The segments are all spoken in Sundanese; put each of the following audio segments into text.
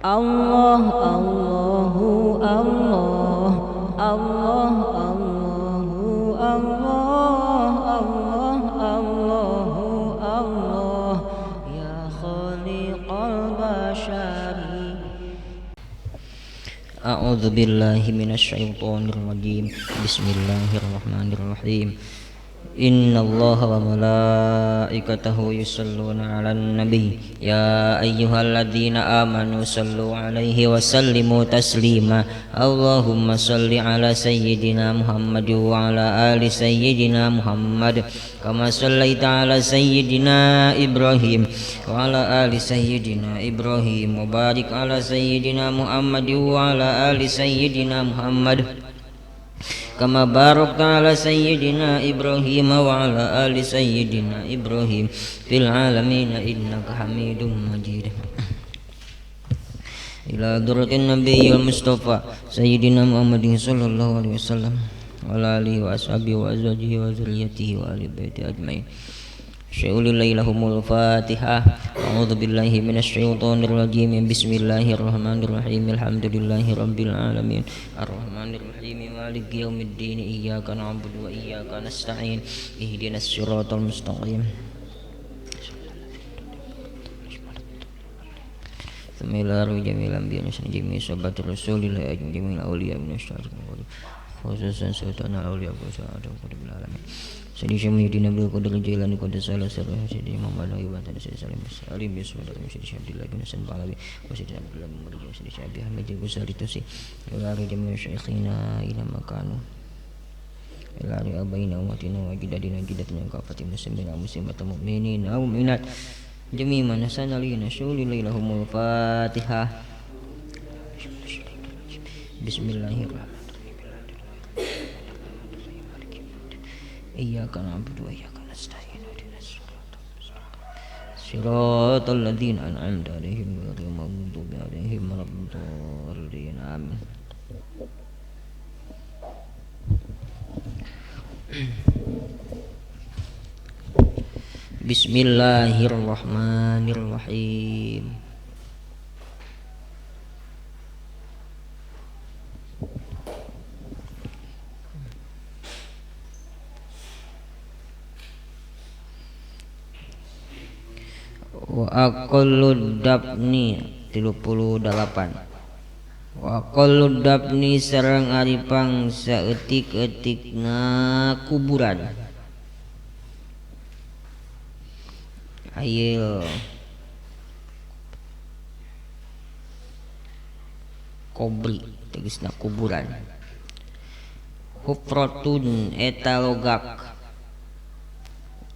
Allah Allahu Allah Allah Allahu Allah Allah Allahu Allah ya khaliqal bashari. A'udzu billahi minasyaitonir rajim. Bismillahirrahmanirrahim. Innallaha wa malaikatahu yusholluna 'alan nabi ya ayyuhalladzina amanu sallu 'alaihi wa sallimu taslima. Allahumma shalli 'ala sayyidina Muhammad wa 'ala ali sayyidina Muhammad kama shallaita 'ala sayyidina Ibrahim wa 'ala ali sayyidina Ibrahim wa barik 'ala sayyidina Muhammad wa 'ala ali sayyidina Muhammad kama barakta ala sayyidina Ibrahim wa ala ali sayyidina Ibrahim fil alamin innaka Hamidum Majid. Ila durratin nabiyil Mustafa sayyidina Muhammadin sallallahu alaihi wasallam wa ala alihi wa ashabihi wa azwajihi wa zurriyyatihi wa ahli baiti ajmain. Syai'ul lahumul Fatihah. A'udzu billahi minasyaitonir rajim. Bismillahirrahmanirrahim. Alhamdulillahi rabbil alamin. Arrahmanir rahim. Maliki yaumiddin. Iyyaka na'budu wa iyyaka nasta'in. Ihdinas siratal mustaqim. Samilar jamil anbiya wa jami sahabat rasulillah jamil awliya minasyaitonir khususan sultan awliya wa sa'adul alamin. Sayyidi Muhyiddin Abdul Qadir Jailani Qaddas Salah Sirruh Sayyidi Muhammad wa Sayyidi Salim Salim Yusuf Sayyidi Abdullah bin Hasan Balawi wa Sayyidi Abdullah bin Murji Sayyidi Abi Ahmad Al-Ghazali Tusi ila jami' syekhina ila makanu ila abaina wa atina wa jidadina jidatina kafati muslimin wa muslimat mu'minin wa mu'minat jami' man hasana lina syuli lahumul Fatihah. Bismillahirrahmanirrahim. Iyyaka na'budu wa iyyaka nasta'in. Ihdinas siratal mustaqim. Siratal ladzina an'amta 'alaihim ghairil maghdubi 'alaihim waladdallin. Amin. Bismillahirrahmanirrahim. Wa aqallu dabni 38. Wa aqallu dabni sareng ari pang saeutik-eutikna kuburan. Ayeul kobri tegasna kuburan. Hufratun eta logak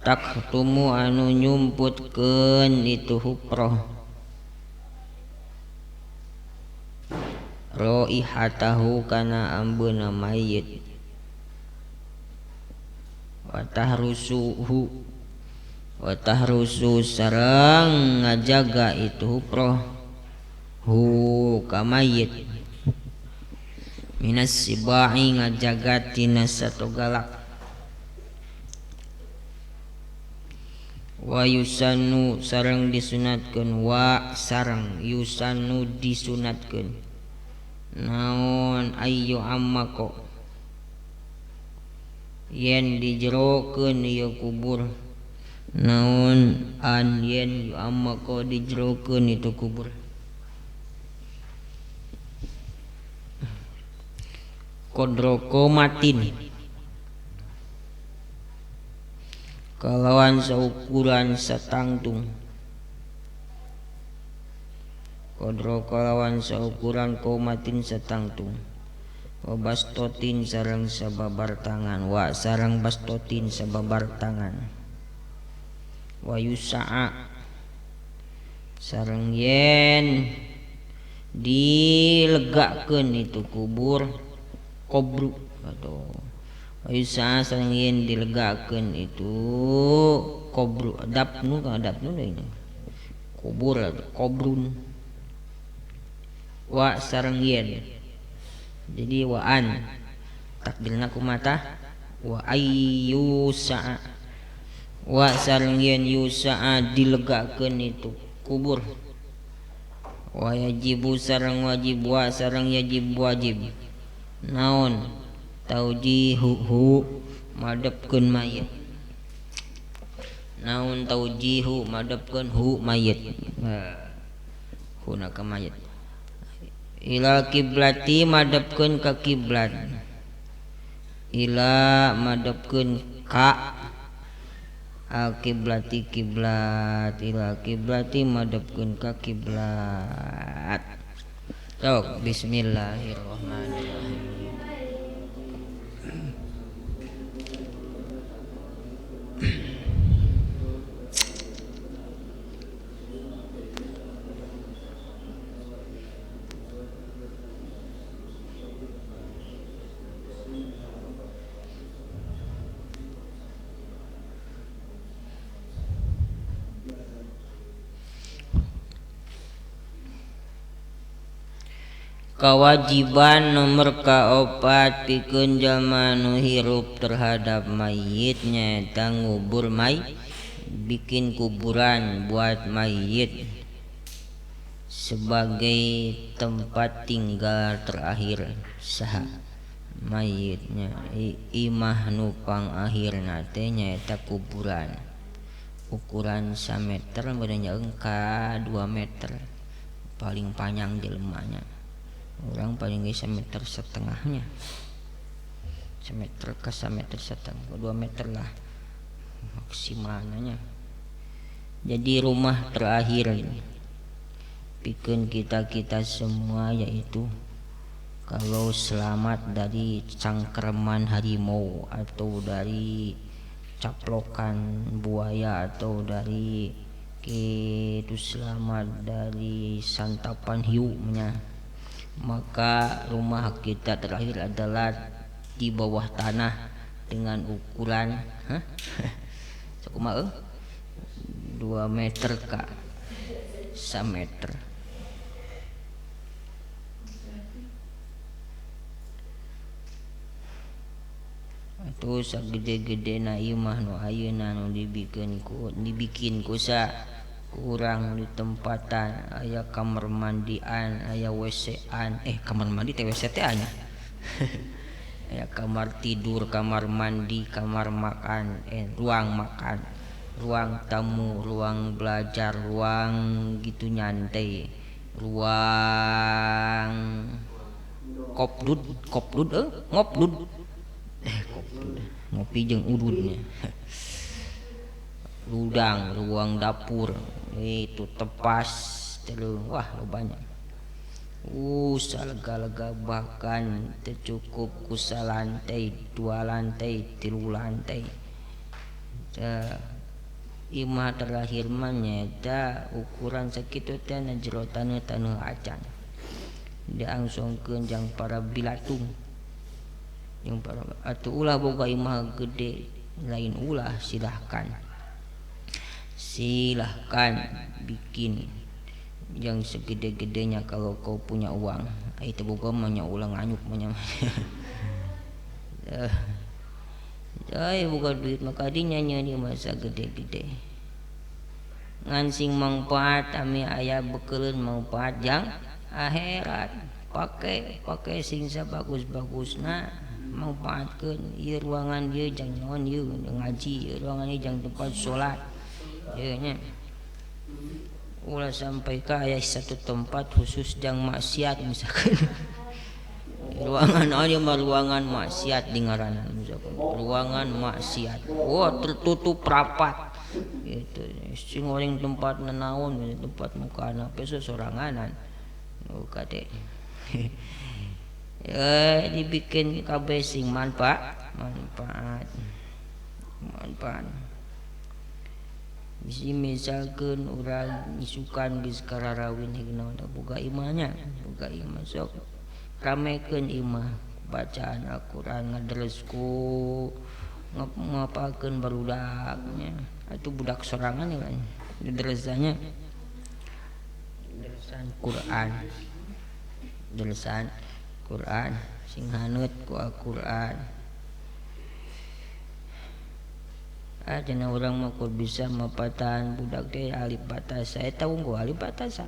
taktumu anu nyumputkeun itu hufrah roihatahu kana ambeuna mayit wa tahrusuhu wa tahrusu sareng ngajaga itu hufrah hu ka mayit minas sibai ngajaga tina satogalak. Wa yusanu sareng disunatkeun wa sareng yusanu disunatkeun naon ayyu ammako yen dijerokeun ieu kubur naon an yen yu ammako dijerokeun itu kubur kodro komatin kalawan saukuran satangtung kodro kalawan saukuran komatin satangtung wa bastotin sareng sababar tangan wa sareng bastotin sababar tangan wa yusa'a sareng yen dilegakeun itu kubur kobru atau Yusa sareng yen dilegakeun itu kobru dapnu ka dapnu ini kubur atau kobrun wa sareng yen jadi wa an takdirna kumata wa ayyusa wa sareng yen yusa dilegakeun itu kubur Wa yajibu sareng wajib wa sareng yajib wajib. Naon taujihuhu madepkeun mayit. Naon taujihu madepkeun hu mayit. Huna ka mayit. Ila kiblati madepkeun ka kiblat. Ila madepkeun ka al kiblati kiblat. Ila kiblati madepkeun ka kiblat. Sok bismillahirrahmanirrahim. Kewajiban nomor kaopat pikeun jalma nu hirup terhadap mayit nyaeta ngubur mayit, bikin kuburan buat mayit sebagai tempat tinggal terakhir saha mayitnya. Imah nu pangakhirna teh nyaeta kuburan ukuran sameter meureun nyaeung ka 2 meter paling panjang jelemanya. Orang paling geus sameter setengahnya, semeter ke sameter setengah, 2 meter lah maksimalnya. Jadi rumah terakhir pikeun kita semua yaitu kalau selamat dari cangkreman harimau atau dari caplokan buaya atau dari itu selamat dari santapan hiu nya, maka rumah kita terakhir adalah di bawah tanah dengan ukuran sakumaha 2 meter ka 1 meter. Atuh sagede-gedena imah nu ayeuna nu dibikin ku sa kurang di tempatan, aya kamar mandian, aya WC-an, kamar mandi teh WC teh anya. Aya kamar tidur, kamar mandi, kamar makan, ruang makan, ruang tamu, ruang belajar, ruang gitu nyantai, ruang kopdud, ngopdud. Kopdud, ngopi jeung ududnya. Ludang, ruang dapur, itu tepas terus, wah lo banyak. Salega-lega bahkan tercukup ku salantai, 2 lantai, 3 lantai. Imah terakhir mah nyaeta ukuran sakitu teh na jero taneuh acan. Diangsongkeun jang para bilatung. Jeung para atuh ulah boga imah gede, lain ulah silahkan. Silahkan bikin yang segede-gedenya kalau kau punya uang. Itu boga mah nya ulah nganyuk mah nya. Boga duit maka dinya nyeun masa gede-gede. Ngan sing mangfaat ami aya bekeleun mangfaat jang akhirat. Pakai sing sabagus-bagusna manfaatkeun ieu ruangan ieu jang naon ieu ngaji, ieu ruangan ieu jang tempat salat. Ieu nya. Ulah sampai ka aya satu tempat khusus jang maksiat misalkan. Ruangan aja mah ruangan maksiat di ngaranan misalkan. Ruangan maksiat. Wah, tertutup rapat. Gitu. Sing orang tempat nanaon, tempat mukana pe soranganan. Oh kade. Ya dibikin kabeh sing manfaat, manfaat. Manfaat. Bisi misalkeun urang isukan geus kararawin heuh boga imahnya, boga imah sok ramekeun imah bacaan Al-Qur'an ngaderes ku ngapakeun barudaknya. Atuh budak sorangan ya dederesanya. Deresan Quran. Deresan Quran sing haneut ku Al-Qur'an. Cenah urang mah kur bisa mapatahan budak teh alif batasa eta unggul alif batasa.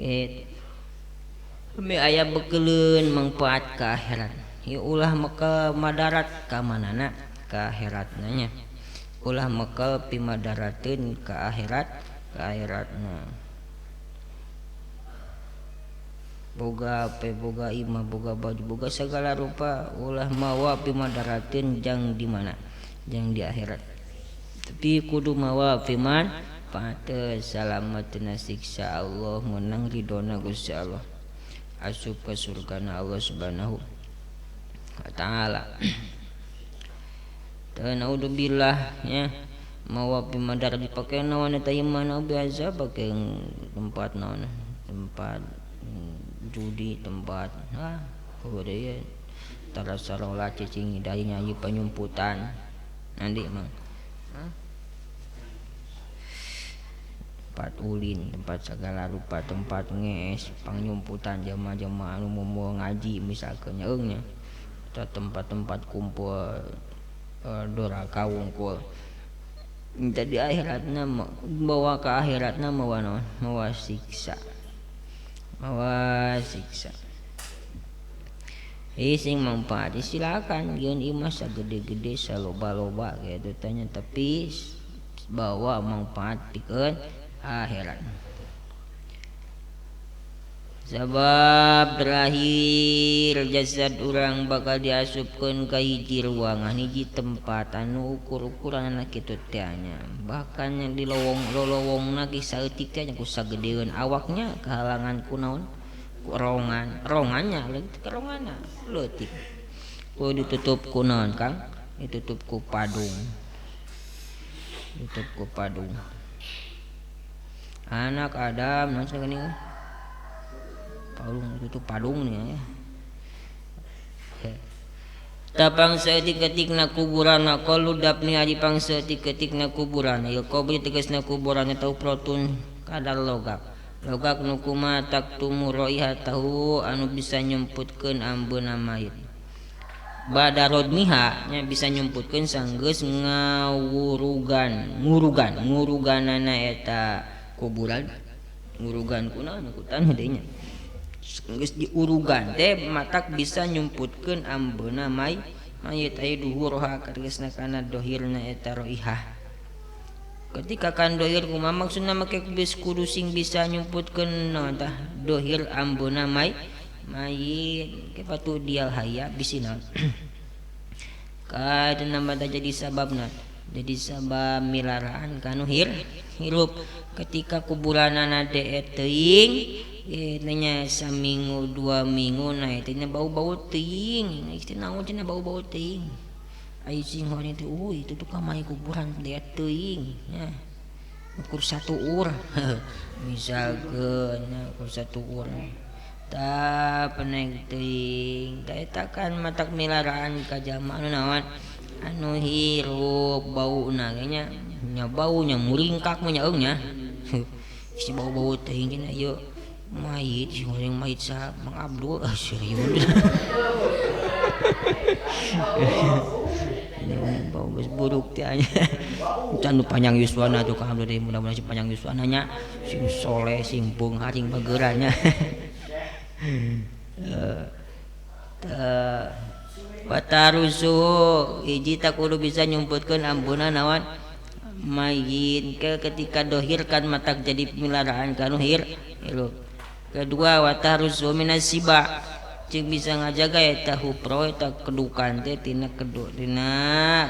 Gitu. Mi aya bekeleun manfaat ka akhirat. Ieu ulah maka madarat ka manana ka akhiratna nya. Ulah mekal pimadarateun ka akhirat, ka akhiratna. Boga pe boga imah boga baju boga segala rupa ulah mawa pimadarateun jang di mana? Jang di akhirat. Tapi kudu mawa piman paate salametna siksa Allah menang ridona Gusti Allah. Asup ke surgana Allah Subhanahu wa taala. Teu naudzubillah nya mawa pimadar dipake naon eta ieu mah biasa pake tempat naon tempat judi tempat ah heureun tara sarola cicing hidayah nyanyi panyumputan nanti mah tempat ulin tempat segala rupa tempat ngees panyumputan jamaah-jamaah anu moal ngaji misalkeun nya eung nya tempat-tempat kumpul doraka wungkul jadi akhiratna bawa ke akhiratna mawa naon mawa siksa mawa siksa. Sing manfaat silakan jeung ieu mah sagede-gede saloba-loba kitu tanya tapi bawa manfaat pikeun akhirat. Sabab terakhir jasad urang bakal diasupkeun ka hiji ruangan hiji tempat anu ukur-ukuranna kitu teh nya. Bahkan yang di lowong lolowongna ge saeutik teh nya ku sagedeun awaknya kahalangan ku naon? Ku rongan, rongannya leutik ronganna leutik. Ku ditutup ku naon Kang? Ditutup ku padung. Ditutup ku padung. Anak Adam naon cenah geuning? Padung itu padung nih ya. Tapang saeutik-eutikna kuburan qalu dapni ari pang saeutik-eutikna kuburan ieu qabri tegasna kuburan eta uprotun kadar logak. Logak nu kumaha taktumu raihatahu anu bisa nyumputkeun ambeuna mayit. Bada rodmiha nya bisa nyumputkeun sanggeus ngawurugan, ngurugan, nguruganana eta kuburan. Ngurugan kunaon ku taneuh deui nya. Geus diurugan teh matak bisa nyumputkeun ambeuna mayit aya duhuroha kategasna kana dohirna eta roihah. Ketika kan dohir kumaha maksudna make geus kudu sing bisa nyumputkeun naon tah dohir ambeuna mayit ke patu dial haya bisi naon. Kadena mah jadi sababna jadi sabab milaraan kanu hirup ketika kuburanana deet teuing nya saminggu dua minggu nah itu nya bau-bau teuing itu naon cenah bau-bau teuing ai sing hoream teh itu tuh kamari kuburan deet teuing nya ukur satu ur misalkeun nya ukur satu ur tah penek teuing tah eta kan matak milaraan ka jalma anu naon anu hirup bauna ge nya nya baunya muringkak mah nya eung nya si bau-bau teuing cenah ieu mayit si goreng mayit sa Mang Abdul ah serius. Bau geus buruk teh nya. Can nu panjang yuswana tuh Kang Abdul deui mudah-mudahan si panjang yuswana nya sing soleh sing beunghar sing bageuran nya. Watarusu hiji tak kudu bisa nyumputkeun ambeuna naon mayit ke ketika dohir kan matak jadi milaraan kanu hirup. Kedua watarusu minas siba cing bisa ngajaga eta hupro eta kedukan teh tina kedu tina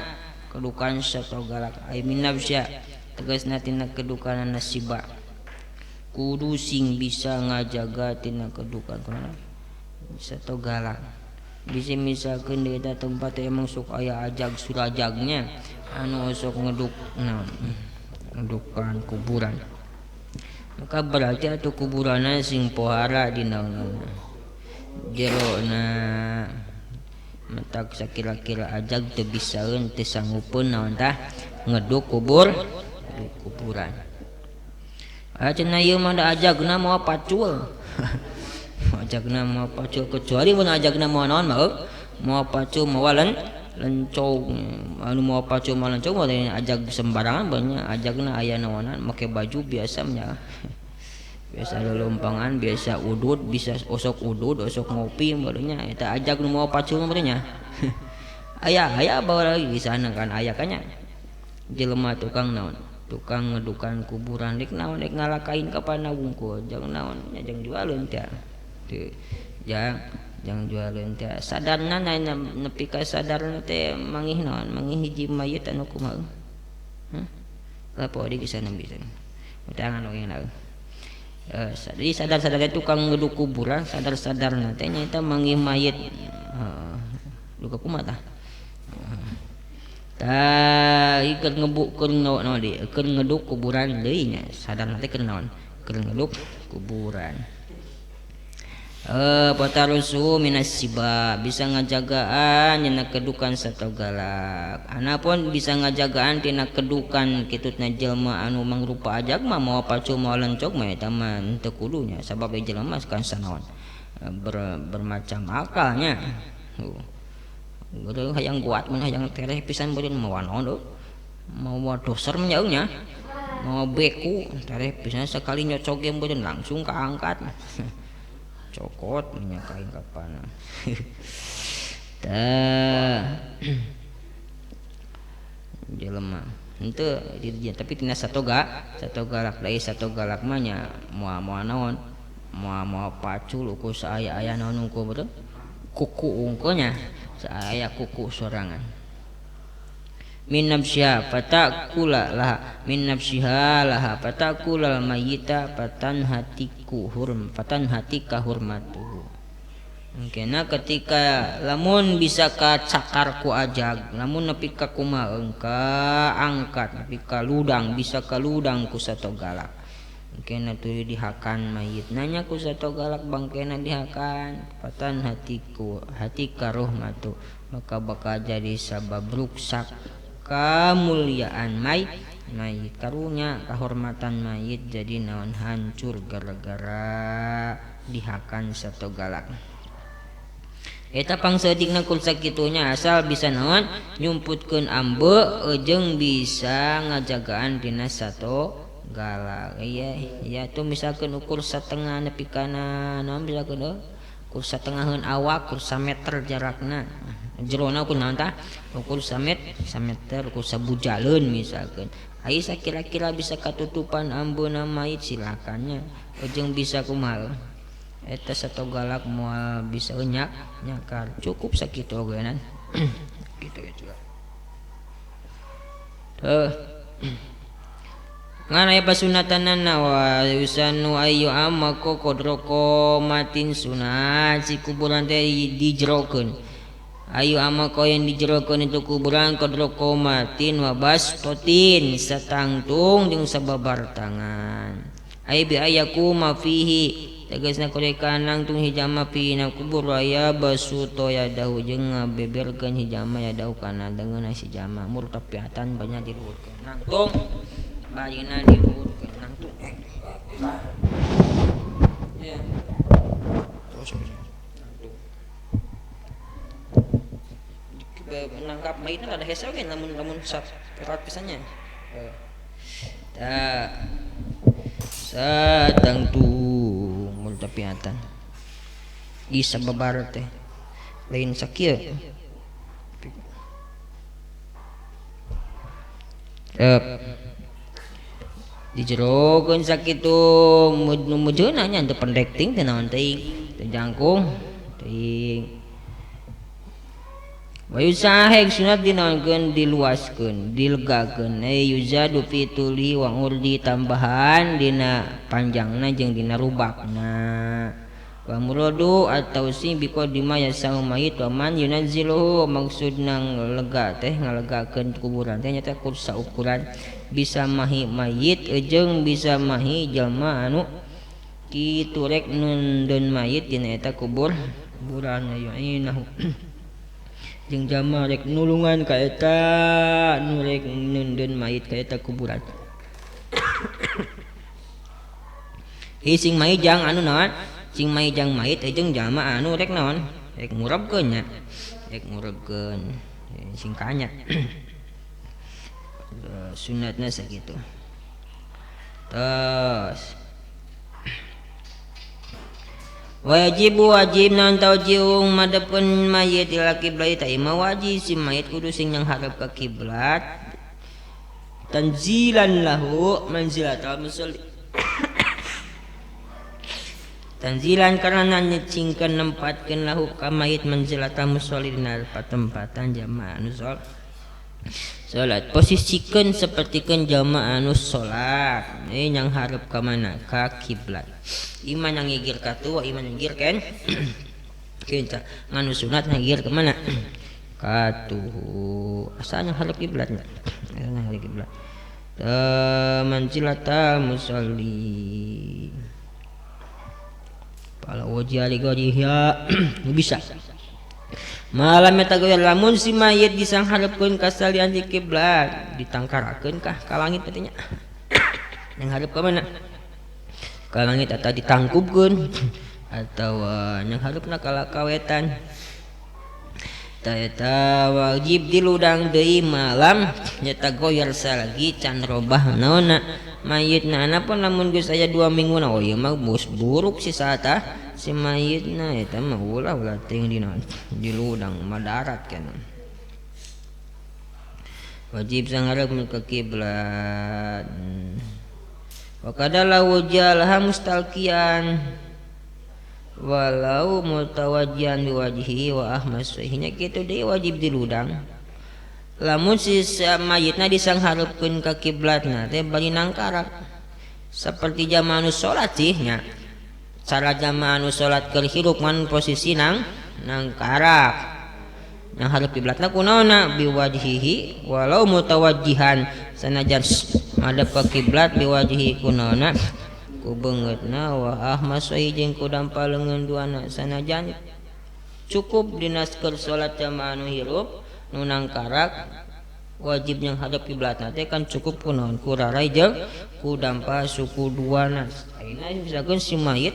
kedukan sato galak ai min nafsya tegasna tina kedukanana siba kudu sing bisa ngajaga tina kedukan kunaon sato galak bisa misalkeun di eta tempat emang sok aya ajag surajagnya anu sok ngeduk naon ngedukan kuburan maka berarti atuh kuburanna sing pohara di naon-naonna jerona matak sakira-kira ajag teu bisaeun teu sanggupeun naon tah ngeduk kubur ngeduk kuburan ah cenah ieu mah da ajagna moal pacul ajagna moal pacul kecuali mun ajagna moal naon mah moal pacul moal lencong anu moal pacul moal lencong mah ajag sembarangan banyak ajagna aya naonan make baju biasa nya Biasa lolompangan, biasa udud, bisa osok udud, osok ngopi barunya eta ajak nu mau pacul barunya. Aya aya bawa lagi di sana kan aya kanya. Jelema tukang naon? Tukang ngedukan kuburan rek naon rek ngalakain ka pana wungkul jang naon nya jang jualeun teh. Teu jang jang jualeun teh sadarna nepi ka sadarna teh mangih naon? Mangih hiji mayit anu kumaha? Hah? Lapo di kisah nabi sana. Utangan oge na. Jadi sadar-sadar tukang ngeduk kuburan, sadar-sadar teh nyaeta manggih mayit. Duka kumaha tah? Tah ieu keur ngebukeun naon deui, keur ngeduk kuburan deui nya, sadar teh keur naon? Keur ngeduk kuburan. Patarusu minas siba bisa ngajagaan dina kedukan sato galak. Anapun bisa ngajagaan tina kedukan kitutna jelema anu mangrupa ajag mah mawa pacul mawa lencog mah eta mah teu kudunya sabab jelema kan sanaon bermacam akalnya. Geureung hayang kuat mun hayang tereh pisan beureun mawa naon deui. Mawa doser nya nya. Mawa beku tereh pisan sekali nyocog ge beureun langsung kaangkat. Cokot minyak kain kapana. Tah. Jelema henteu di tapi tina sato galak deui sato galak mah nya moal-moal naon? Moal-moal pacul ukur saaya-aya naon unggul betul? Kuku unggulnya saaya kuku sorangan. Min nafsiha fatakula laha min nafsiha laha fatakula mayyita fatan hatiku hurm fatan hatika hurmatuhu. Mungkinna ketika lamun bisa kacakar ku ajag lamun nepi ka kumaha ka angkat nepi ka ludang bisa ka ludang ku sato galak. Mungkinna tuluy dihakan mayit nanya ku sato galak bangkena dihakan fatan hatiku hatika rahmatu maka bakal jadi sabab ruksak kemuliaan mayit karunya kehormatan mayit jadi naon hancur gara-gara dihakan sato galak. Eta pangsaeutikna kur sakitunya asal bisa naon nyumputkeun ambe jeung bisa ngajagaan dina sato galak. Iya ya tuh misalkeun ukur satengah nepi kana naon misalkeun ukur satengaheun awak ukur sameter jarakna. Jerona ukur naon tah? Ukur sameter ukur sabujaleun misalkeun. Ai sakira-kira bisa katutupan ambeuna mayit silakannya. Jeung bisa kumaha? Eta sato galak moal bisa nyak nyakar. Cukup sakitu ogenan. Kitu juga. Teuh. Ngan aya pasunatanana wa yusanu ayu amako kodroko matin sunat si kuburan teh dijerokeun. Ayu amako yang dijerokeun itu kuburan kodroko matin wa bastotin satangtung jeung sababar tangan. Ai bi ayaku ma fihi tegasna koreka nangtung hijama fi na kubur aya basuto yadahu jeung ngabeberkeun hijama yadahu kana dengeuna si jama murtafiatan banyak diluhurkeun nangtung bayina diluhurkeun nangtung. Ya. Terus nangkap mayitna ada hese oge lamun lamun erat pisannya. Tah satangtung murtafiatan isa babar teh lain sakieu. Dijerokeun sakitu nu mujeuna nya teu pendek ting teu naon teuing teu jangkung teuing. Wa yusahek sunat dinaonkeun diluaskeun dilegakeun ay yuzadu fi tuli wa urdi tambahan dina panjangna jeung dina rubakna. Wa muradu atau si biqadima yasau mayit wa man yunazziluhu maksudna lega teh ngalegakeun kuburan teh nyata kur saukuran bisa mahi mayit jeung bisa mahi jalma anu kitu rek nundeun mayit dina eta kubur kuburan yu'inahu jeung jalma rek nulungan ka eta nu rek nundeun mayit ka eta kuburan. Hi sing mayit jang anu naon sing mayit jang mayit jeung jalma anu rek naon rek ngurebkeun nya rek ngurebkeun sing kanya. Sunatna sakitu. Terus Wajib wajib naon taujiung madepkeun mayit ila kiblat eta mah wajib si mayit kudu sing nyangharep ka kiblat tanzilan lahu manzilatal musalli tanzilan karena nyecingkeun nempatkeun lahu ka mayit manzilatal musalli dina patempatan jamaah anu salat posisikeun sapertikeun jamaah anu salat nyang hareup ka mana ka kiblat iman yang ngigir ka tua iman ngigir kan kita nganu sunat ngigir ke mana ka tuhu asa nyang hareup kiblatna nyang hareup kiblat manzilatal musalli pala wajah li ghairiha bisa malam eta goyah lamun si mayit disangharepkeun ka salian di kiblat ditangkarakeun kah ka langit teh nya yang hareup ka mana ka langit atau ditangkupkeun atawa yang hareupna ka kawetan ta eta wajib diludang deui malam nyata goyar salagi can robah naonna mayitna anapun lamun geus aya 2 minggu na oh ieu mah buruk si saatah si mayitna eta mah ulah ulah teuing dina diludang madarat kana wajib sanghareup ka kiblat wa kadala wajalha mustalqian walau mutawajjihan biwajhihi wa ahmasuhinya kitu deui wajib diludang lamun si mayitna disanghareupeun ka kiblatna teh bari nangkarak saperti jamaah nu salat sih nya cara jamaah anu salat keur hirup ngan posisi nangkarak yang hareup kiblatna kunaonna biwajhihi walau mutawajjihan sanajan madep ka kiblat biwajhihi kunaonna ku beungeutna wa ahmasoi jeung ku dampa leungeun duana sanajan cukup dina keur salat jamaah anu hirup nu nangkarak wajib yang hadap kiblatna teh kan cukup kunaon ku rarai jeung ku dampa suku duana. Ayeuna misalkan si mayit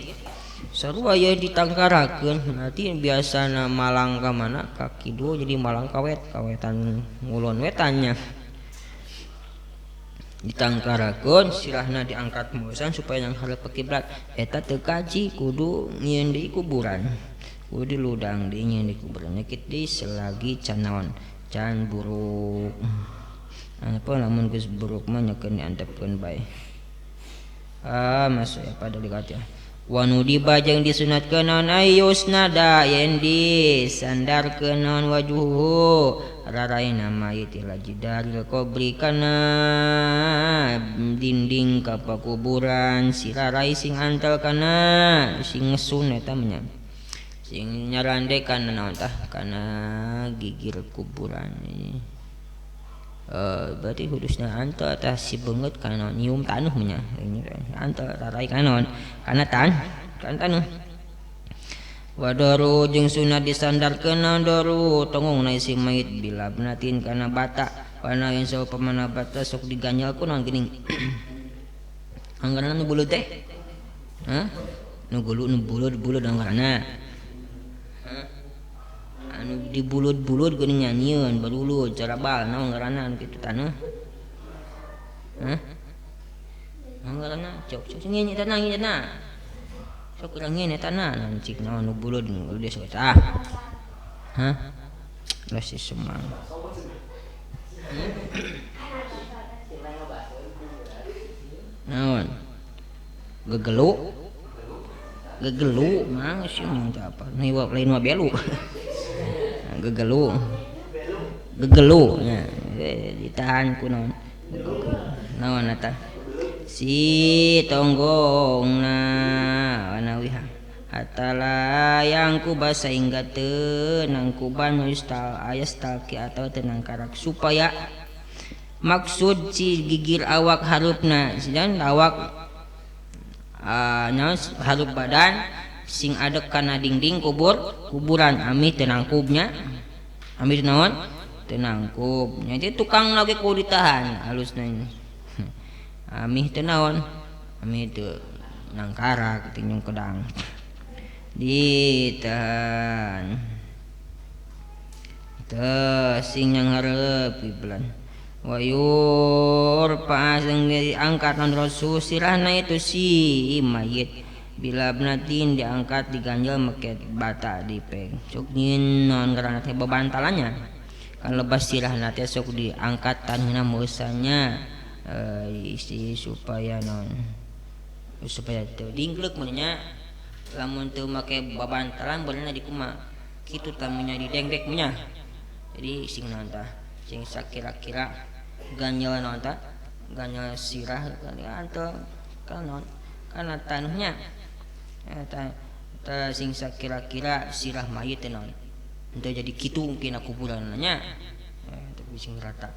sarua ye ditangkarakeun berarti biasana malang ka mana ka kidul jadi malang kawet kawetan ngulon wetannya ditangkarakeun sirahna diangkat mosan supaya yang hadap ke kiblat eta teu kaji kudu nyieun deui kuburan kudu diludang deui nyieun di kuburan kitu deui selagi can naon can buruk apa lamun geus buruk mah nyekeun diantepkeun bae masuk ya pada lihat ya wanudiba jeung disunatkeun naon ayusnada yen disandarkeun naon wajuhu raraina mayit ila jidaril qabri kana dinding ka pakuburan si rarai sing antel kana sing ngesun eta mah sing nyarande kana naon tah kana gigir kuburan berarti kudusna antel tah si beungeut kana nyium tanuh nya antel rarai kana naon kana tan kana tanuh wadoru jeung sunat disandarkeun naon doru tongongna si mayit bilabnatin kana bata kana yang saupamana bata sok diganyal ku naon geuning anggaran nu buluh teh hah nu gulu nu bulud-bulud anggaranna anu dibulud-bulud geuning nyanyieun balulud carabal naon ngaranna anu kitu taneuh hah naon ngaranna cok cok nyeun eta na nyeun eta sok urang nyeun eta na cik naon nu bulud nu geus tah hah lah si semang naon gegelu gegelu mah sih mah teh apa nu lain mah belu gegelu gegelu nya ditahan ku naon naon eta si tonggongna wanawiha hatala yang ku sehingga teu nangkuban yustal ayastalki atau teu nangkarak supaya maksud si gigir awak harupna dan awak harup badan sing adek kana dinding kuburan ami teu nangkubnya ami naon teu nangkub nya jadi tukang lagi kudu ditahan halusna ini ami teu naon ami teu nangkarak teu nyung kedang ditahan teu sing nyanghareup kiblat wayur pasang diangkat non rasul sirahna itu si mayit Bila benatin diangkat diganjel make bata dipeng. Sok nyieun naon ngaranna teh babantalannya. Kan lebas sirahna teh sok diangkat taneuhna meusanya diisi supaya naon supaya teu dingklek mun nya. Lamun teu make babantalan beunana di kumaha kitu tamunya didengdek mun nya. Jadi sing naon tah sing sakira-kira ganjel naon tah ganjel sirah antel kan naon kana taneuhnya. Eta sing sakira-kira sirah mayit teh naon henteu jadi kitu mungkin kuburanna nya. Tapi sing rata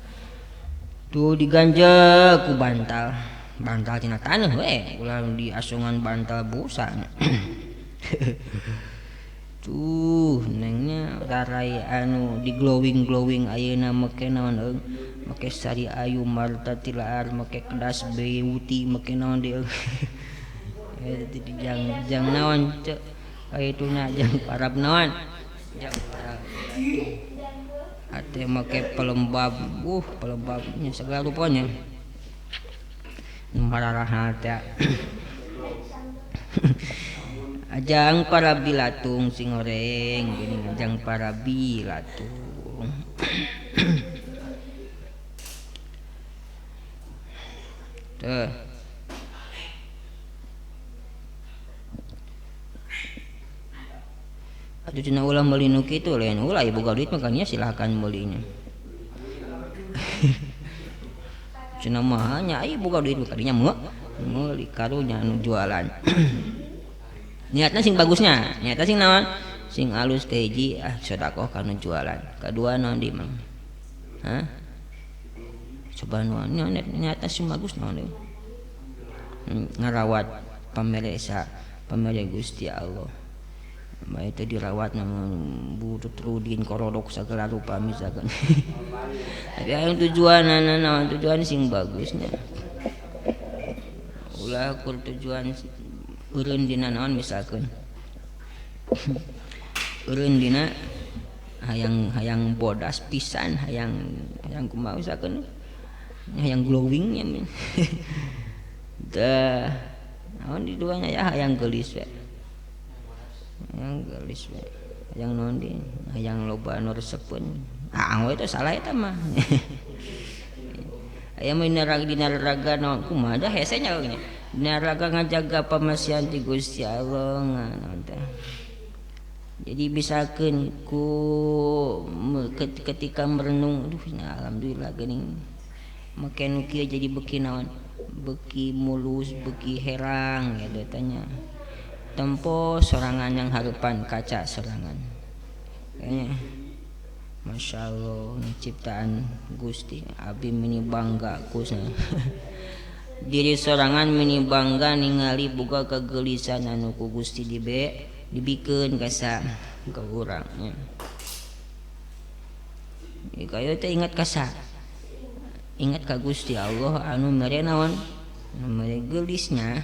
tuh diganjel ku bantal, bantal tina taneuh we ulah diasongan bantal busa. Tuh nengnya tarai anu di glowing glowing ayeuna make naon euy make sari ayu marta tilaar make kedas beauty make naon deui. Jang jang naon cek kaituna jang parab naon jang parab ate make pelembab pelembabnya segala rupanya mararah teh. Ajang para bilatung sing goreng gini ajang para bilatung. Tuh atuh cenah ulah meuli nu kitu lain ulah ieu boga duit makanya silahkan meulinya. Cenah mah nya ieu boga duit makanya meuli karunya anu jualan. Niatna sing bagusnya, niatna sing naon? Sing alus kahiji ah sedekah kana jualan. Kadua naon di mang? Hah? Coba naon niatna sing bagus naon deui? Ngarawat pameresa, pamere Gusti Allah. Bae teh dirawat namun butut rudin korodok segala rupa misalkan. Tapi aya tujuanna naon tujuan sing bagusnya. Ulah kur tujuan eureun dina naon misalkan. Eureun dina hayang bodas pisan, hayang kumaha misalkan. Hayang glowing nya. Tah naon di duanya ya hayang geulis we. Hayang geulis we. Hayang naon di hayang loba anu resepeun. Ah we teh salah eta mah. Aya mah dina raga naon kumaha da hese nya nya. Dina raga ngajaga pamasihan ti Gusti Allah naon teh. Jadi misalkeun ku ketika merenung aduh nya alhamdulillah geuning make nu kieu jadi beuki naon beuki mulus beuki herang ya tanya. Tempo sorangan yang harupan kaca sorangan. Kayaknya Masya Allah ciptaan Gusti abi mini bangga kusna. Diri sorangan mini bangga ningali boga kegelisan anu ku Gusti dibikeun kasa ka urang nya. Kayo teh ingat kasa. Ingat ka Gusti Allah anu mere naon? Anu mere geulisnya.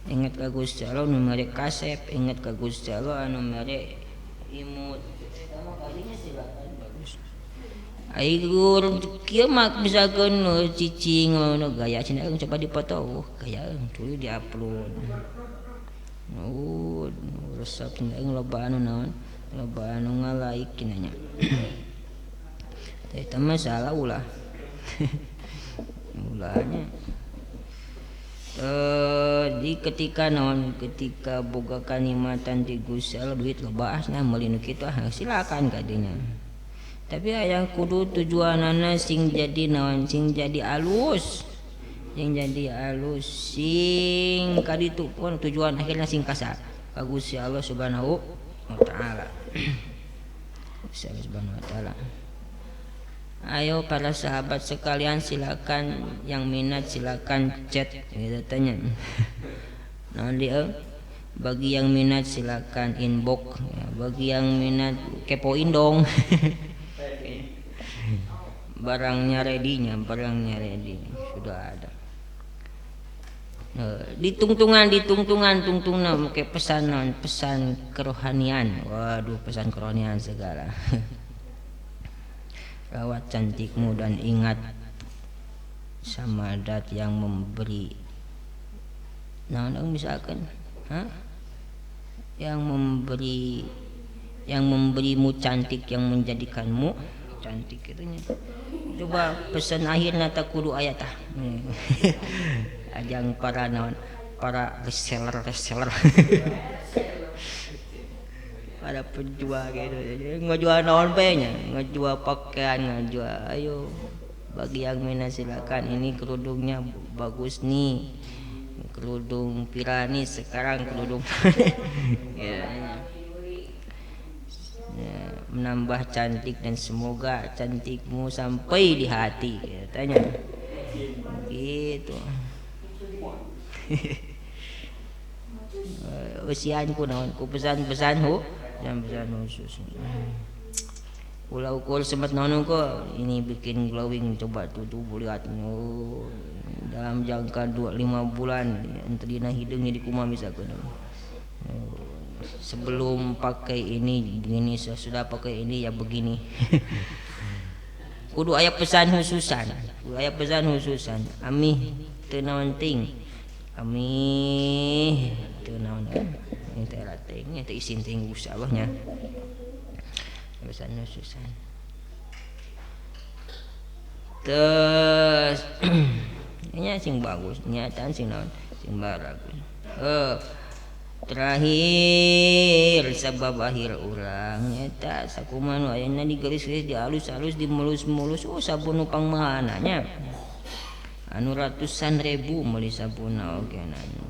Ingat ka Gusti Allah anu mere kasep, ingat ka Gusti Allah anu mere imut. Kalinya silakan bagus. Ai gur kieu mah misalkeun cicing nu gaya cenah coba dipoto, gaya tuluy diupload. Resep cenah loba anu naon? Loba anu ngalaik cenah nya. Eta mah salah ulah. Ulahnya. Di ketika naon ketika boga kanikmatan di Gusti Allah duit loba asna meuli nu kitu ah silakan kadinya. Tapi aya kudu tujuanana sing jadi naon sing jadi alus. Sing jadi alus sing kaditu pun tujuan akhirna sing kasa ka Gusti Allah Subhanahu wa taala. Gusti Allah Subhanahu wa taala. Ayo para sahabat sekalian silakan yang minat silakan chat gitu tanya. Naon dia? Bagi yang minat silakan inbox, ya, bagi yang minat kepoin dong. Barangnya ready-nya, barangnya ready sudah ada. Ditungtungan tungtungna make pesan naon? Pesan kerohanian. Waduh, pesan kerohanian segala. Rawat cantikmu dan ingat sama dat yang memberi Naon misalkan, hah? Yang memberimu cantik, yang menjadikanmu cantik itunya. Coba pesan akhirna tak kudu aya tah. Ajang para naon, para reseller para penjual gitu. Ngejual naon bae nya, ngejual pakaian, ngejual. Ayo bagi yang minat silakan, ini kerudungnya bagus nih. Kerudung pirani sekarang kerudung. Ya. Ya, menambah cantik dan semoga cantikmu sampai di hati katanya. Gitu. Usian ku naon ku pesan-pesan hu, pesan-pesan khusus. Ulah ukur sempat naon ku ini bikin glowing, coba tuh lihat. Oh, dalam jangka 2-5 bulan entrina hideung jadi kumaha misalkan. Sebelum pakai ini begini, sesudah pakai ini ya begini. Kudu aya pesan khususan, kudu aya pesan khususan. Amih teu naon ting. Amih teu naon ini teh teh nya teh isin teh Gusti Allah nya. Pesan khususan. Terus nya sing bagus, nyataan sing naon, sing bagus. Terakhir sebab akhir urang nyata sakumaha nu ayana digelis-gelis, dialus-alus, dimulus-mulus, oh sabun nu pangmahana nya. Anu ratusan ribu meuli sabunna oge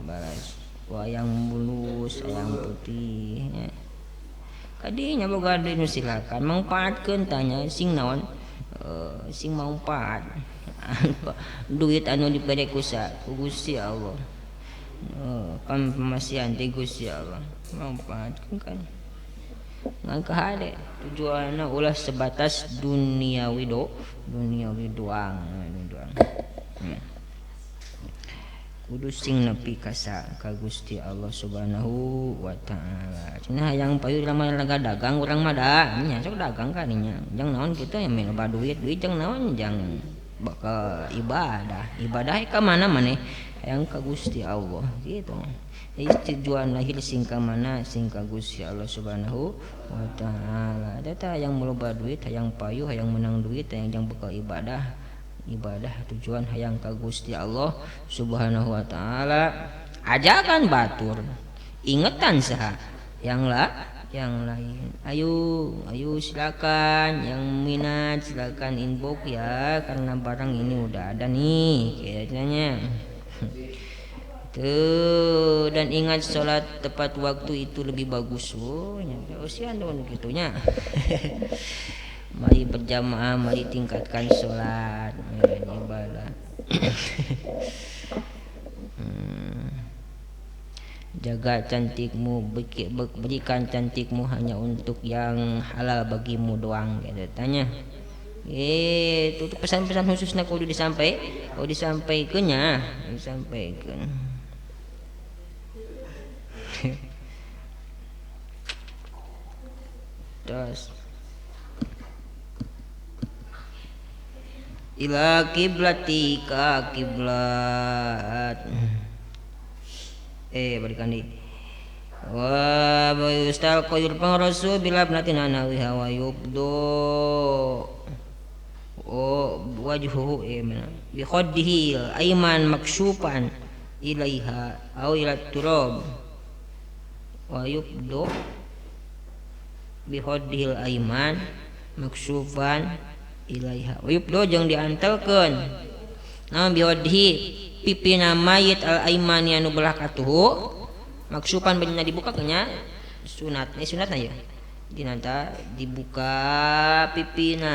balas wayang mulus, ayang putih nya. Kadinya boga deui nu silakan mangpaatkeun tanya sing naon, sing mangpaat. Duit anu dibere ku Gusti Allah. Kan pemasihan ti Gusti Allah manfaatkeun kan ngan kahade tujuanna ulah sebatas duniawi do duniawi doang doang. Kudu sing nepi ka Gusti Allah Subhanahu wa taala. Cenah hayang payu urang mah dagang urang mah da nya sok dagang ka dinya. Jang naon kitu ya loba duit, duit jang naon jang bakal ibadah. Ibadah ka mana maneh? Hayang ka Gusti Allah gitu. Jadi tujuan lahir sing ka mana sing ka Gusti Allah Subhanahu wa taala. Eta hayang loba duit, hayang payu, hayang menang duit, hayang jang bekal ibadah. Ibadah tujuan hayang ka Gusti Allah Subhanahu wa taala. Ajakan batur, ingetan saha yang lah yang lain. Ayo, ayo silakan yang minat silakan inbox ya, karena barang ini udah ada nih kayaknya. Tuh, dan ingat sholat tepat waktu itu lebih bagus. Oh, usian dong gitunya. Mari berjamaah, mari tingkatkan sholat, ibadah. Jaga cantikmu, berikan cantikmu hanya untuk yang halal bagimu doang, gitu tanya. Itu pesan-pesan khususnya kudu disampaikannya, disampaikan. Terus ila kiblatika kiblat. Balikan di wa yustal qayyul pangrasu bila ibnatin anawiha wa yubdu wajhuhu bi khaddihi ayman maksyufan ilaiha aw ila turab wa yubdu bi khaddihi ayman maksyufan ilaiha wa yubdu jeung diantelkeun naon bi khaddihi pipina mayit al aiman anu belah katuhu maksupan bajuna dibuka nya sunat ini sunatna ya dinanta dibuka pipina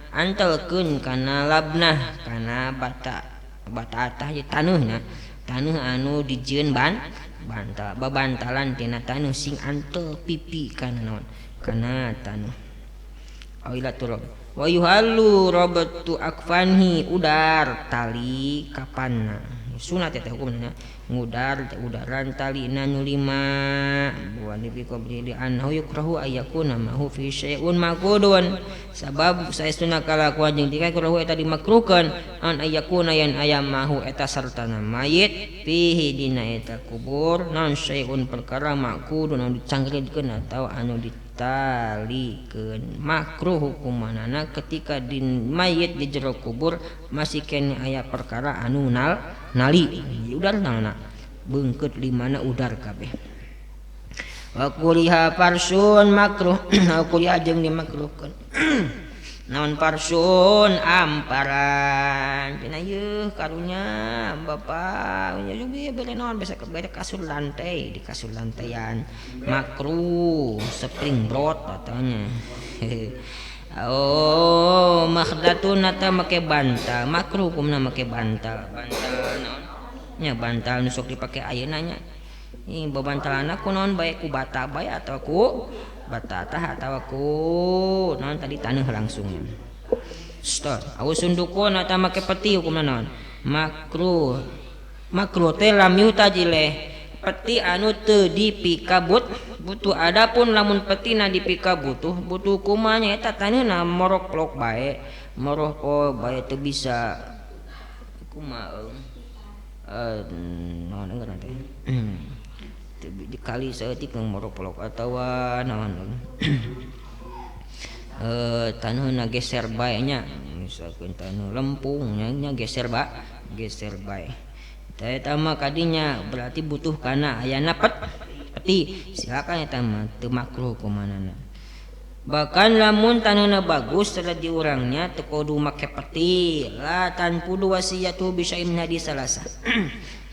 antelkeun kana labnah kana bata bata atah ye taneuhna taneuh anu dijieun ban bantal babantalan tina taneuh sing antel pipi kana naon kana taneuh aw ila turab wa yuhallu rabatu akfanhi udar tali kapanna Sunat eta hukumna ngudar udaran talina nu lima buan di qabri li annahu yukrahu ayakuna ma hu fi syai'un maqudun sabab saestuna kalakuan jeung tingkah yukrahu eta dimakruhkeun an ayakuna yan aya mahu eta sartana mayit fihi dina eta kubur non syai'un perkara maqudun anu dicangkeudkeun atawa anu ditalikeun. Makruh hukumanana ketika di mayit di jero kubur masih kene aya perkara anu nali udar nalna beungkeut limana udar kabeh. Wa kuriha farsun makruh kuriha jeung dimakruhkeun naon farsun amparan cenah yeuh karunya bapak nya juga bere naon bisa bere kasur lantai di kasur lantaian makruh spring brot katanya. Oh makhdatun ata make bantal makruh hukumna make bantal bantal naon nya bantal nu sok dipake ayeuna nya ih babantalana ku naon bae ku bata bae atawa ku batatah atawa ku naon tadi taneuh langsung. Stop. Aw sundukun atawa make peti hukumna naon makruh makruh teh lam yutajileh peti anu teu dipikabut butuh. Adapun lamun petina dipikabutuh butuh kumanya eta taneuhna moroklok bae moroko bae teu bisa kumaha naon ngaran teh dikali saeutik moroplok atawa naon taneuhna geser bae nya misalkeun taneuh lempung nya geser ba geser bae eta mah kadinya berarti butuh kana ayana peti silakan eta mah teu makruh kumanana. Bahkan lamun taneuhna bagus sareng diurangnya teu kudu make peti la tanpudu wasiyatu bisa min hadis salasa.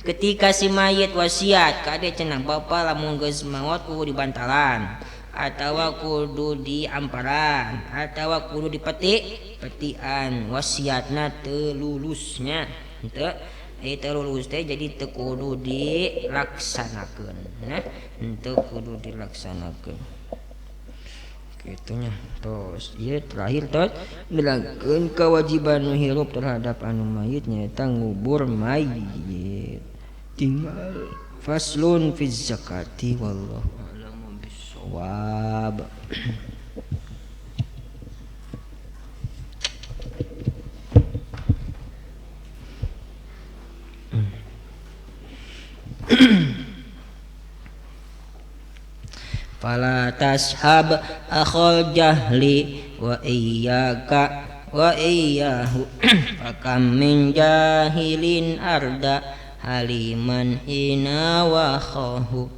Ketika si mayit wasiat kade cenah bapa lamun geus maot kudu dibantalan atawa kudu diamparan atawa kudu dipeti petian wasiatna teu lulusnya henteu teu lulus teh jadi teu kudu dilaksanakeun nah henteu kudu dilaksanakeun kitunya. Tos ieu terakhir tos nerangkeun kewajiban nu hirup terhadap anu mayit nyaeta ngubur mayit. Tinggal faslun fi zakati wallahu a'lamu bissawab. Fala tashab akhal jahli wa iyyaka wa iyyahu fakam min jahilin arda haliman hina wa khahu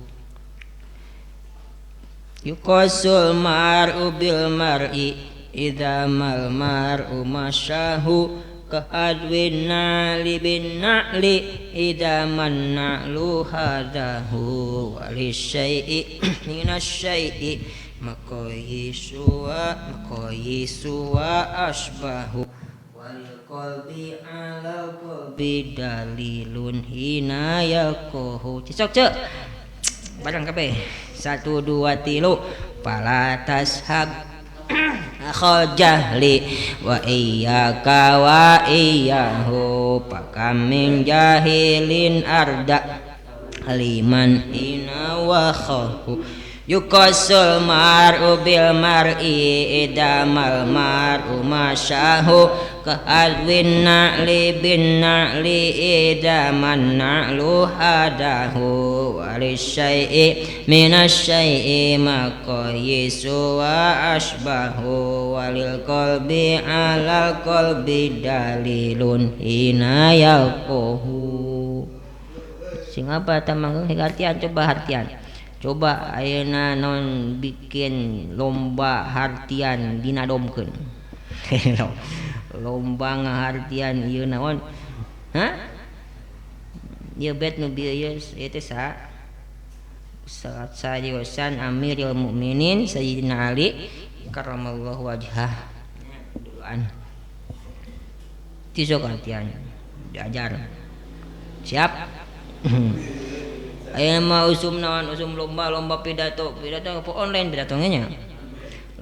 yuqasul mar'u bil mar'i idza mal mar'u masyahu kahadwin na'li bin na'li idza man na'lu hadahu walisyai'i minasyai'i maqayisu wa asbahu wal qalbi ala qalbi dalilun hina yaqahu. Cicok cek barang kabeh 1 2 3 fala tashab akhal jahli wa iyyaka wa iyyahu fakam min jahilin arda liman ina wa khahu yuqasul mar'u bil mar'i idamal mar'u masyahu kahadwin na'li bin na'li idaman na'lu hadahu walisyai'i minasyai'i maqayisu wa asbahu walil qalbi ala qalbi dalilun hina yalqahu. Sing apa tamang artian coba artian. Coba ayeuna non bikin lomba hartian dinadomkeun. Lomba ngahartian ieu naon? Hah? Ieu bet nu bieu ieu teh saha? Sayosan Amirul Mukminin Sayyidina Ali karramallahu wajhah. Duaan. Tisok artian diajar. Siap? Ayeuna mah usum naon usum lomba-lomba pidato, pidato apa online pidatonya nya.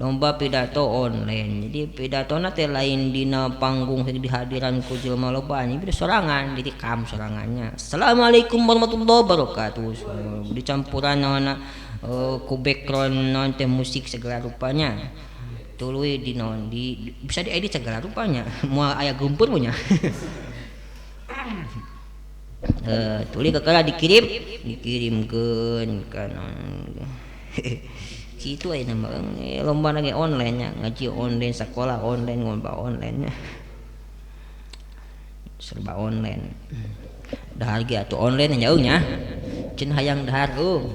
Lomba pidato online. Jadi pidatona teh lain dina panggung di hadiran ku jelema loba, ini beda sorangan, ditikam sorangannya. Assalamualaikum warahmatullahi wabarakatuh. Dicampuran naonna ku background naon teh musik segala rupanya. Tuluy di naon di bisa diedit segala rupanya. Moal aya geumpeur nya. Tuluy kakara dikirim, dikirimkeun ka naon. Kitu aya nama lomba lagi online nya, ngaji online, sekolah online, lomba online nya. Serba online. Dahar ge atuh online nya nya. Cen hayang dahar eueuh.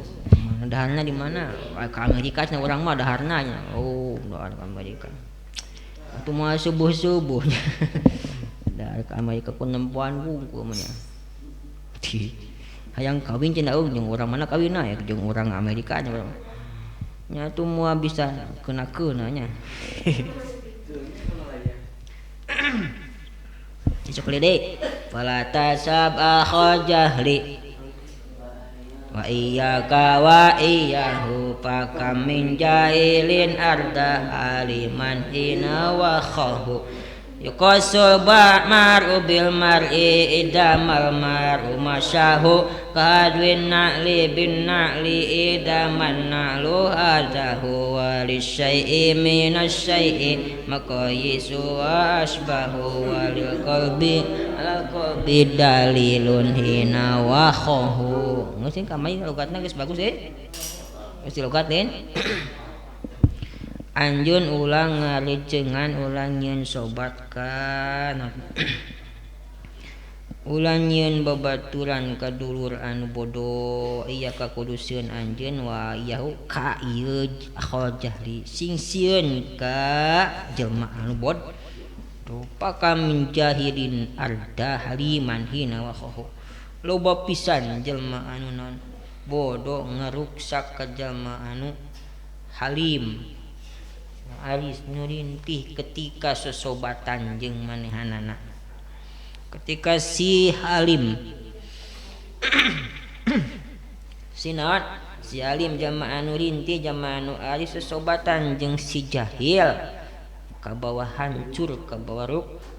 Daharna di mana? Ka Amerika cenah urang mah daharna nya. Oh, dahar ka Amerika. Atuh moal subuh-subuh nya. Dahar ka Amerika ku nempoan wungkul mah nya. Hayang kawin cenah eueuh jeung urang mana kawinna ya jeung urang Amerika nya. Nya tu moal bisa kena-kena nya. Sok deui. Fala tasab akha jahli wa iyyaka wa iyyahu fakam min jahilin arda aliman hina wa khahu yuqasu mar'u bil mar'i idamal mar'u masyahu kadwin na'li bin na'li idaman na'lu hadahu walisyai'i minasyai'i maqayisu wa asbahu walil qalbi alal qalbi dalilun hina wa khahu. Geus kamari logatna geus bagus eh. Geus logat lain. Anjeun ulah ngaricengan ulah nyieun sobat ka ulah nyieun babaturan ka dulur anu bodoh iya ka kudu sieun anjeun wa yahu ka ieu akhal jahli sing sieun ka jelema anu bodoh paka min jahilin arda haliman hina wa khahu loba pisan jelema anu non bodoh ngaruksak ka jelema anu halim aris nurintih ketika sesobatan jeung manehanana ketika si Halim si naon si Halim jamaah anu rintih jamaah anu aris sesobatan jeung si jahil kabawa hancur kabawa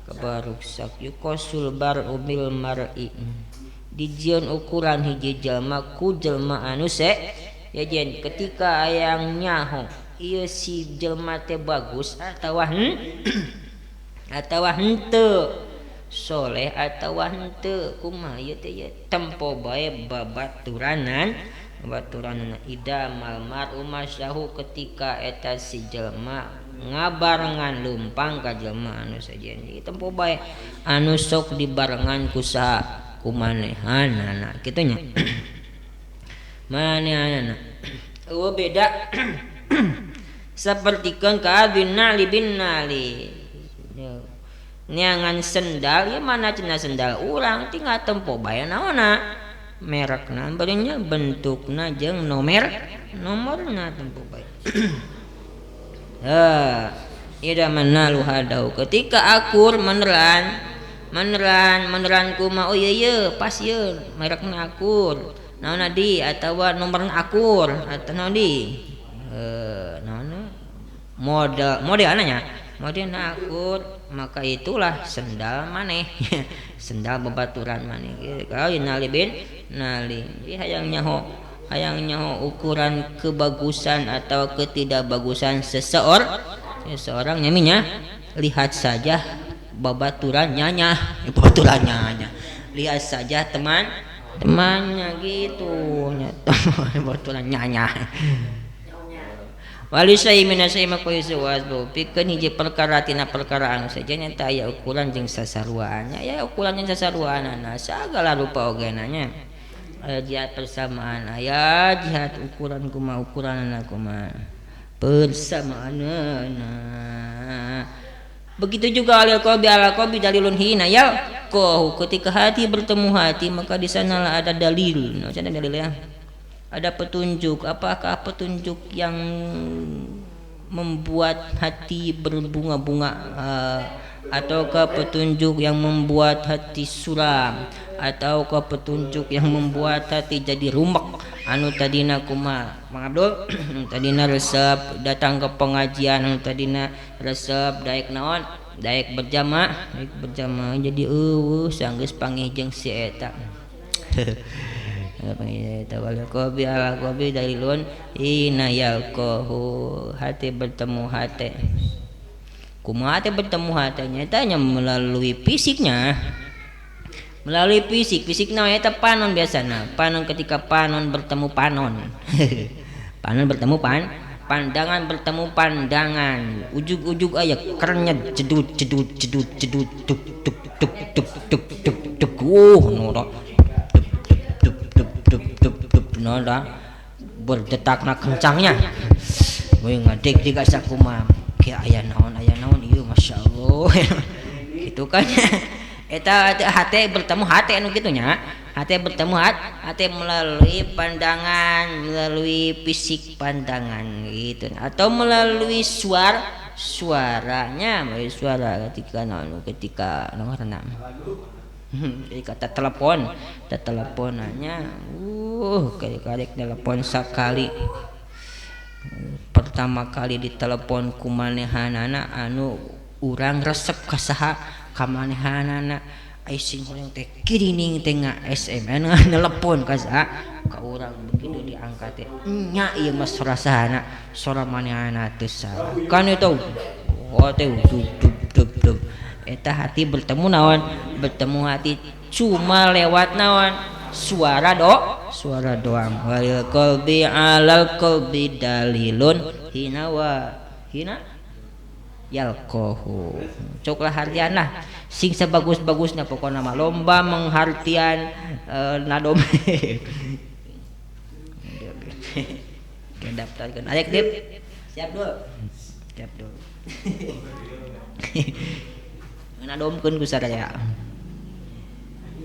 kabawa ruksak yuqasul bar'u bil mar'i dijieun ukuran hiji jalma ku jelma anu se ya jen ketika ayang nyaho ieu si jelma teh bagus atawa atawa henteu soleh atawa henteu kumaha ieu teh ieu tempo bae babaturanan babaturanana idamal mar'u masyahu ketika eta si jelma ngabarengan leumpang ka jelma anu sejen ieu tempo bae anu sok dibarengan ku saha ku manehanana kitu nya manehanana eueuh beda sapertikeun ka bin nali bin nali neangan sendal ya mana cenah sendal urang tinggal tempo bae naonna merekna beureunnya bentukna jeung nomorna tempo bae. Heh ida manalu hadau ketika akur meneran kumaha oh ieu ieu pas ieu merekna akur naonna di atawa nomorna akur atawa naon di naonna model nya model akur maka itulah sendal maneh sendal babaturan maneh kalau nali bin nali jadi hayang nyaho ukuran kebagusan atau ketidakbagusan seseorang nyaminya lihat saja babaturan nyanya babaturan nyanya lihat saja temannya gitu nya babaturan nyanya walisai minasai makoisu wasbu pikeun hiji perkara tina perkara anu saja nyata aya ukuran jeung sasaruannya aya ukuran jeung sasaruanana sagala rupa oge nanya aya jihad persamaan aya jihad ukuran kumaha ukuranana kumaha persamaanana begitu juga alil qalbi ala qalbi dalilun hina ya koh ketika hati bertemu hati maka di sanalah ada dalil nah sana dalil ya ada petunjuk. Apakah petunjuk yang membuat hati berbunga-bunga ataukah petunjuk yang membuat hati suram atau ke petunjuk yang membuat hati jadi rumek. Anu tadina kumaha Mang Abdul, anu tadina resep datang ke pengajian, anu tadina resep daek naon, daek berjamaah, daek berjamaah jadi eueuh sanggeus pangih jeung si eta. Pangih eta wal qalbi ala qalbi dalilun hina yalqahu, hati bertemu hati. Kumaha teh bertemu hatenya eta nya melalui fisiknya. Melalui fisik, fisik naon eta panon biasana. Panon ketika panon bertemu panon. Panon bertemu pandangan bertemu pandangan. Ujug-ujug aya kernyet jedut jedut jedut jedut tuk tuk tuk tuk tuk tuk tuk. Nora. Tuk tuk tuk tuk tuk tuk nora. Berdetakna kencangnya. We ngadeg diga sakumaha. Ke aya naon ieu masyaallah. Gitu kan. Eta hate bertemu hate anu kitu nya. Hate bertemu hate melalui pandangan, melalui fisik pandangan gitu, atau melalui suaranya, melalui suara ketika naon, ketika naon ketika telepon, teleponannya, kali-kali telepon sakali. Pertama kali ditelepon ku manehanana anu urang resep ka saha ka manehanana, ai sing hoyong teh kirining teh nga SMS nelepon ka saha ka urang, begitu diangkat teh nya ieu mah sora sahana, sora manehanana teh salah kan itu. Oh teh dub dub dub dub eta hati bertemu naon, bertemu hati cuma lewat naon, suara suara doang. Walil qalbi alal qalbi dalilun hina wa hina yalqahu. Coklah hartian lah sing sebagus-bagusnya pokokna mah lomba menghartian nadom. Oke, daftarkan. Ayo Dip. Siap dulu. Siap dulu. Nadomkeun ku saraya.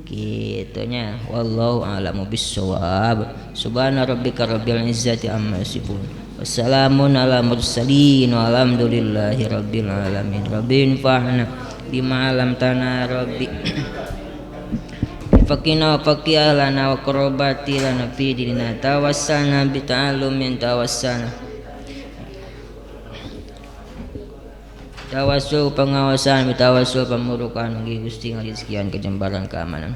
Gitunya wallahu a'lamu bissawab. Subhana rabbika rabbil izzati amma yasifun. Wassalamun ala mursalin walhamdulillahi rabbil alamin. Rabbi infa'na bima 'allamtana rabbi. Fakina wa faqi ahlana wa qurabati lana fi dinina tawassana bi ta'allumin tawassana. Tawassul pengawasan, tawassul pemurukan, Gusti ngarizkian kejembaran keamanan.